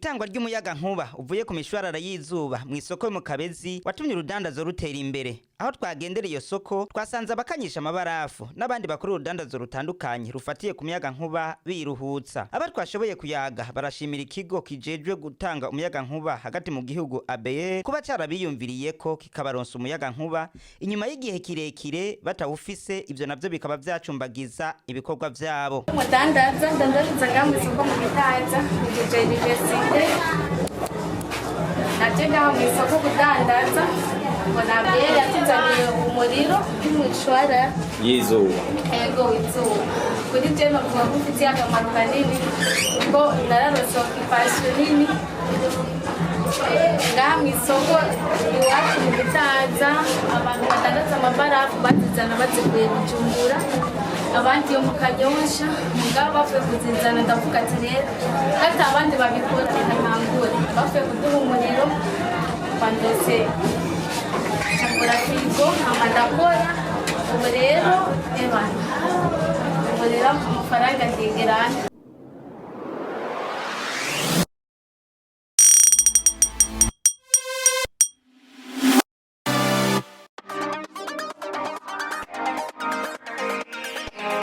Itangwa ry'umuyaga nkuba uvuye ku mishwarara y'izuba mu isoko yo mu Kabezi watumye urudandazo rutera imbere. Aho twagendera iyo soko, twasanze abakanyisha amabarafu n'abandi bakora urudandazo rutandukanye rufatiye ku muyaga nkuba biruhutsa. Aba twashoboye kuyaga barashimira ikigo kijejwe gutanga umuyaga nkuba hagati mu gihugu, ABR, kuba carabiyumviriye ko kikabaronsa umuyaga nkuba inyuma y'igihe kirekire batawufise. Ivyo navyo bikaba vyacumbagiza ibikorwa vyabo. Umudandaza, ndandariza ngaha mu isoko mu Gitaza, ngejeje université, naje ngaha mu isoko kudandaza. Mbona ABR yatuzaniye umuriro w'umushwara y'izuba. Ego, izuba. Kuri je novuga ko ufitiye akamaro kanini, kuko nararose occupation nini ngaha mu isoko iwacu mu Gitaza. Abantu badandaza amabarafu bazizana bazikuye Bujumbura, abandi yo mu Kanyosha. Mugabo bavuye kuzizana, ndavuga ati rero hata abandi babikora, reka ntangure. Bavuye kuduha umuriro, bandose ngura firigo, hama ndakora. Ubu rero, ebana, ubu rero amafaranga ndegerana.